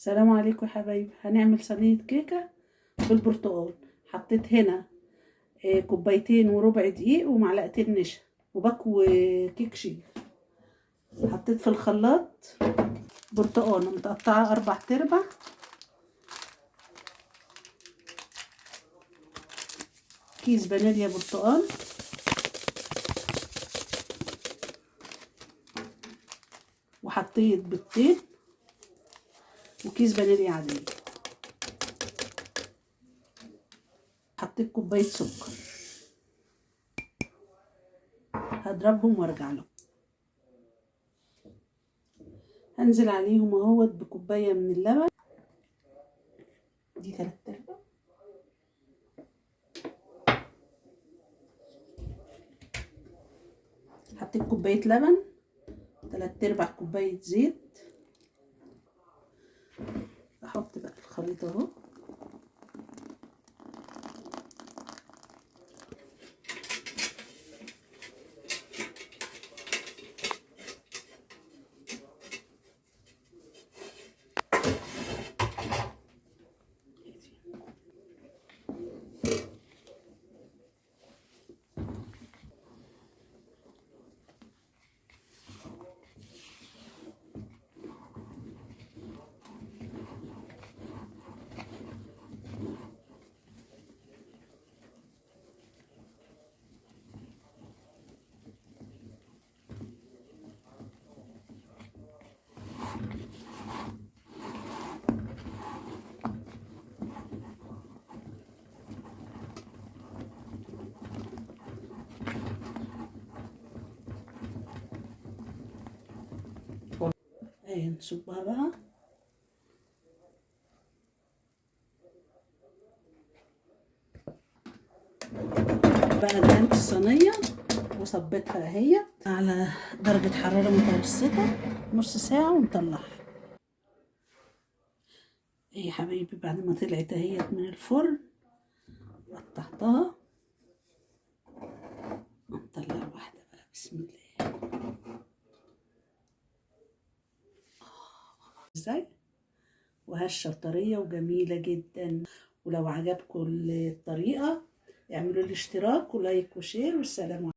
السلام عليكم يا حبايبي. هنعمل صينية كيكة بالبرتقال. حطيت هنا 2.25 كوباية دقيق ومعلقتين نشا وباكو كيك شيف. حطيت في الخلاط برتقانة متقطعة 4/4، كيس فانيليا برتقال، وحطيت بيضتين وكيس فانيليا عادية. حطيت كوباية سكر. هضربهم وارجع لهم. هنزل عليهم اهوت بكوباية من اللبن، دي 3/4. حطيت كوباية لبن، 3/4 كوباية زيت. احط بقى الخليط اهو. اهي نصبها بقى. بقى دهنت الصينية وصبيتها اهي على درجة حرارة متوسطة نص ساعة ونطلعها. ايه يا حبايبي، بعد ما طلعت اهيت من الفرن قطعتها، نطلع واحدة بقى. بسم الله. ازاي وهشه وطريه وجميلة جدا. ولو عجبكم الطريقة اعملوا الاشتراك و like و share، والسلام عليكم.